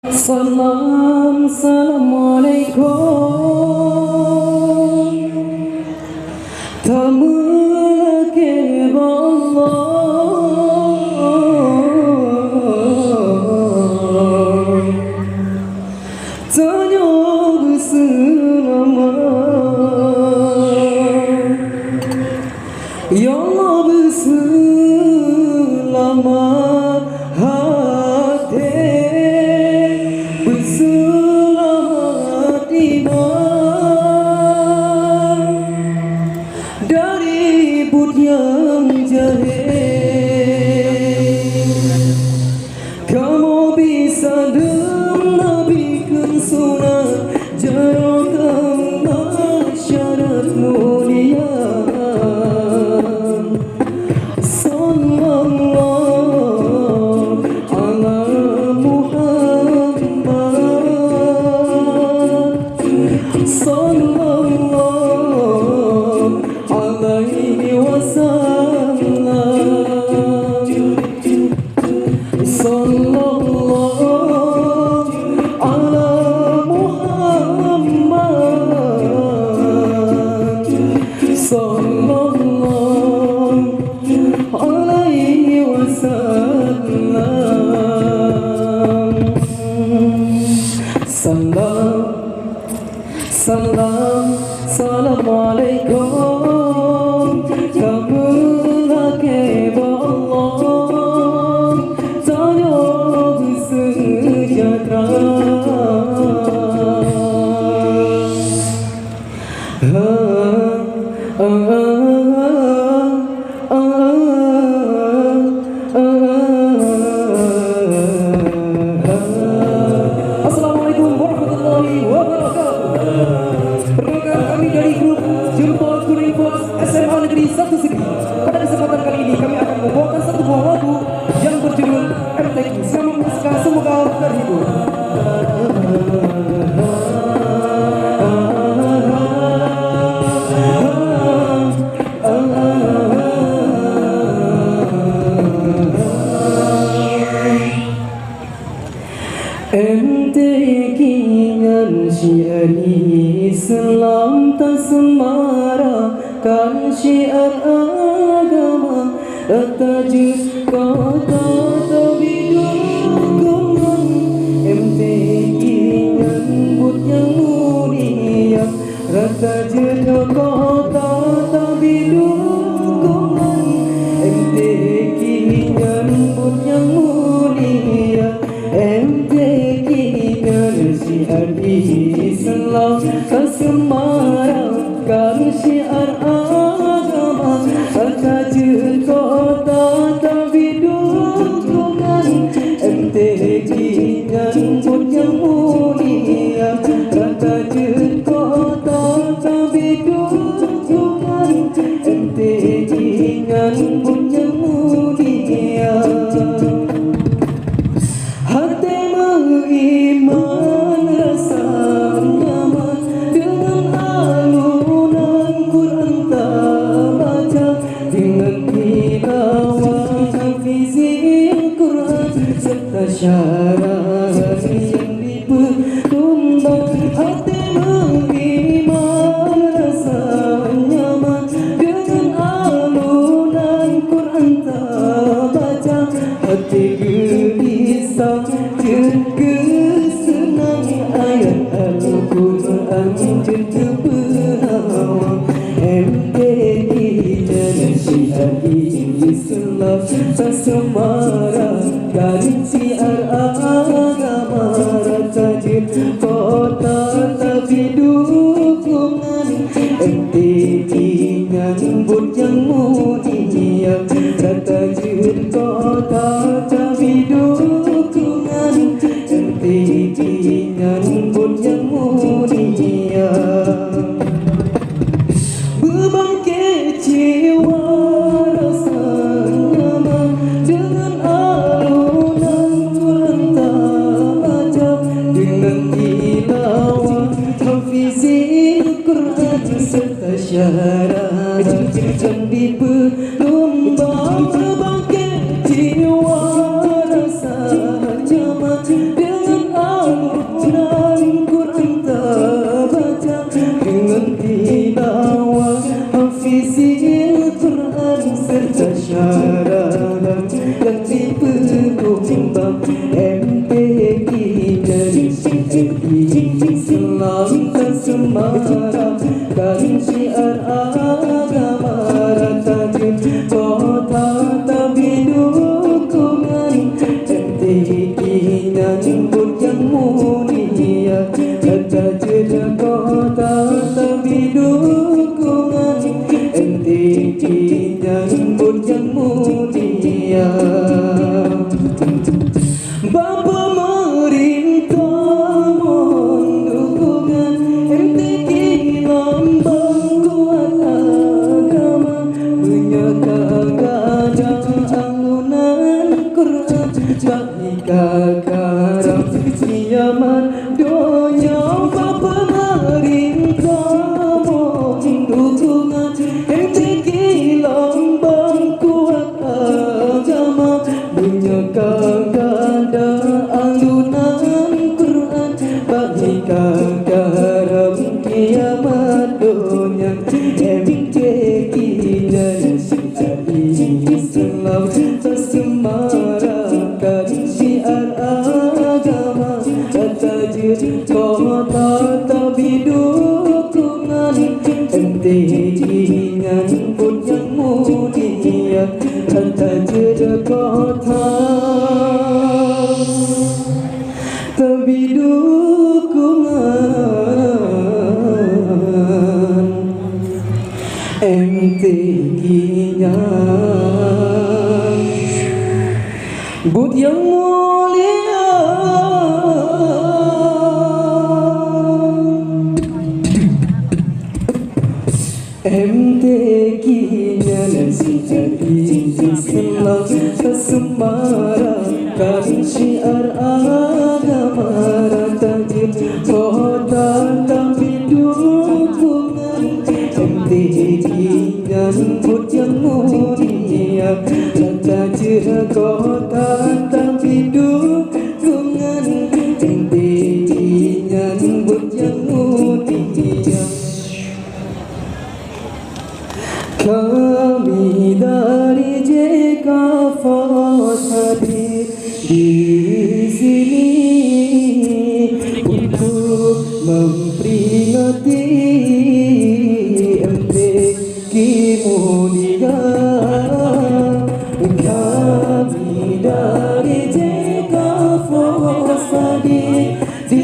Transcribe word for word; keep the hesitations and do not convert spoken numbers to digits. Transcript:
Salam, salam alaikum. Tameulakée bak Allah. Tanyoe beuseulamat. Ya Allah, beuseulamat até, beuseulamat iman dari buet nyang jahé. Kamoe bisa deungon Nabi kheun sunat, jaroe keu syarat mulia. Sallallahu ala Muhammad. Sallallahu alaihi wasallam. Sallallahu ala Muhammad. Sallallahu alaihi wasallam. Salam, salam, salam alaikum. Tameulakée bak Allah, tanyoe beusejahtera. Assalamualaikum warahmatullahi wabarakatuh. Perkenalkan, kami dari grup Jempol Kuning Force S M A Negeri Satu Sigli. Pada kesempatan kali ini kami akan membawakan satu buah lagu yang berjudul M T Q. Selamat menyaksikan, semoga terhibur. M T Q nyan syiar Islam, taseumara kan syiar agama. Rata jeuet kota tabi dukungan, M T Q nyan buet nyang mulia. Rata jeuet kota tabi dukungan, M T Q nyan buet nyang mulia. M T Q nyan syiar Islam, taseumara kan syiar agama. Rata jeuet kota tabi dukungan, M T Q nyan buet nyang mulia. Rata jeuet kota tabi dukungan, M T Q nyan buet nyang mulia. Até meuiman rasa nyaman, deungon alunan Quran tabaca, deungon tilawah tahfizil Quran, seureuta syarat nyang dipeutumbang. Até meuiman rasa nyaman, deungon alunan Quran tabaca, até geulisang jeuet keu seunang, ayat Al-Quran jeuet keu peunawa. M T Q nyan syiar Islam, taseumara kan syiar agama. Rata jeuet kota tabi dukungan, M T Q nyan buet nyang mulia. Rata jeuet kota tabi dukungan, M T Q nyan buet nyang mulia. Beubangke jiwa rasa nyaman, deungon alunan Quran tabaca, deungon tilawah tahfizil Quran, seureuta syarat nyang dipeutumbang. Beubangke jiwa rasa nyaman, deungon Islam teuseumarak, kan syiar agama rata jeuet kota tabri dukungan. M T Q nyan buet nyang mulia, rata jeuet kota tabri dukungan. M T Q nyan buet nyang mulia. Bak peumeurintah mohon dukungan, M T Q lambang kuat agama. Meunyoe ka gadang alunan Quran, bak hika karam kiamat donya. Bak peumeurintah mohon dukungan, M T Q lambang kuat agama. Meunyoe ka gadang alunan Quran, bak hika karam kiamat donya. M T Q nyan syiar Islam teuseumarak, kan syiar agama rata jeuet kota tabri dukungan. M T Q nyan buet nyang mulia, rata jeuet kota tabri dukungan. M T Q nyan buet nyang mulia. M T Q nyan syiar Islam teuseumarak, kan syiar agama rata jeuet kota tabri dukungan. M T Q nyan buet nyang mulia, rata jeuet kota tabri dukungan. M T Q nyan buet nyang mulia. Kami dari J K Force hadir di sini untuk memperingati M T Q mulia. Kami dari J K Force hadir di